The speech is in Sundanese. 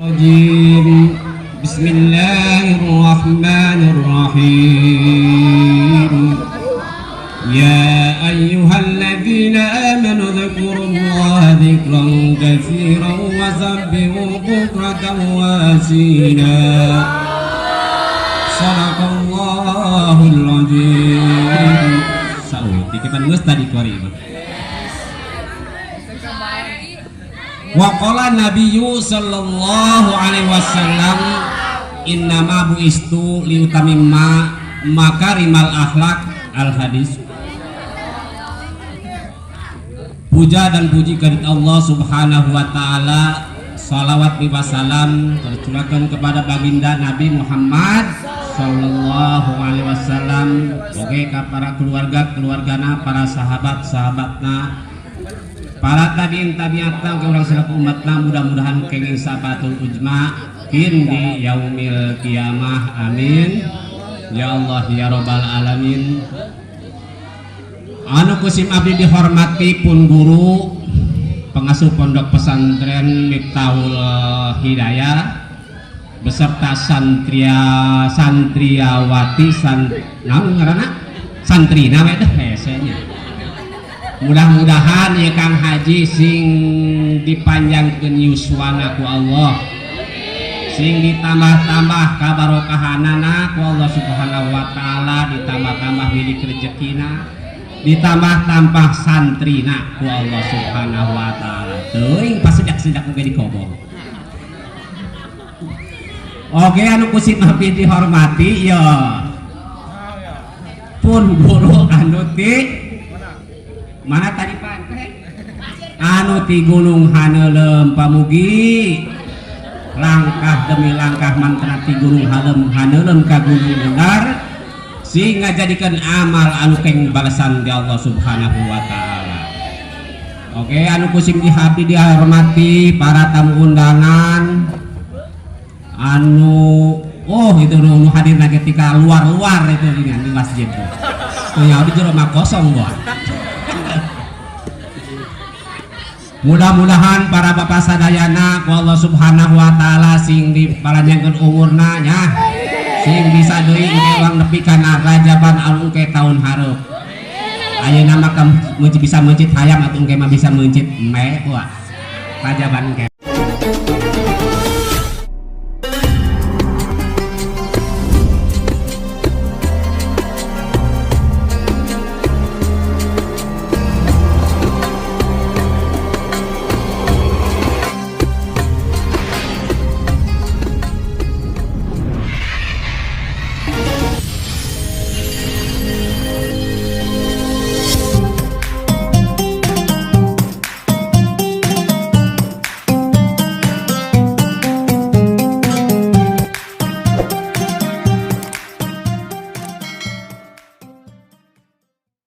الرجيم. بسم الله الرحمن الرحيم. يا أيها الذين آمنوا اذكروا الله ذكرا كثيرا وسبحوه بكرة وأصيلا. صدق الله العظيم. Saeutik kita geus tadi kuari mah. وقال النبي صلى الله عليه وسلم إنما بعثت لأتمم مكارم الأخلاق الحديث. Puja dan puji kehadirat Allah Subhanahu wa taala, salawat wassalam tercurahkan kepada baginda Nabi Muhammad sallallahu alaihi wasallam, oke, ke para keluarga keluargana, para sahabat sahabatna, para tabiin tabiatna, ke urang selaku umatna, mudah-mudahan kenging syafaatul uzma kin di yaumil kiamah. Amin ya Allah ya robbal alamin. Anu ku sim abdi dihormati pun guru pengasuh Pondok Pesantren Miftahul Hidayah beserta santria santriawati, san naon ngaranna, santrina we teh hese nya. Mudah-mudahan ya Kang Haji sing dipanjangkeun yuswana ku Allah, sing ditambah-tambah kabarokahanana ku Allah Subhanahu wa taala, ditambah-tambah milik rezekina, ditambah-tambah santrina ku Allah Subhanahu wa taala. Teuing pasedak-sedak oge dikobong. Oke, anu ku sim abdi dihormati ya pun guru anu ti mana tadi, Pak, anu ti Gunung Haneulem. Pamugi langkah demi langkah mantra ti Gunung Halem Haneulem ka Gunung Benar sehingga jadikan amal anu keng balasan di Allah Subhanahu wa taala. Oke, anu ku sim abdi dihormati para tamu undangan anu, oh, itu nu hadir ketika luar-luar itu di masjid tuh. Tuh ya, di jero mah kosong buat. Mudah-mudahan para bapak sadayana ku Allah Subhanahu wa taala sing dipalanjangkeun umurna nya. Sing bisa deui engke uang nepi kana rajaban anu engke tahun hareup. Ayeuna mah bisa meuncit hayam atau engke mah bisa meuncit me wah. Rajaban engke.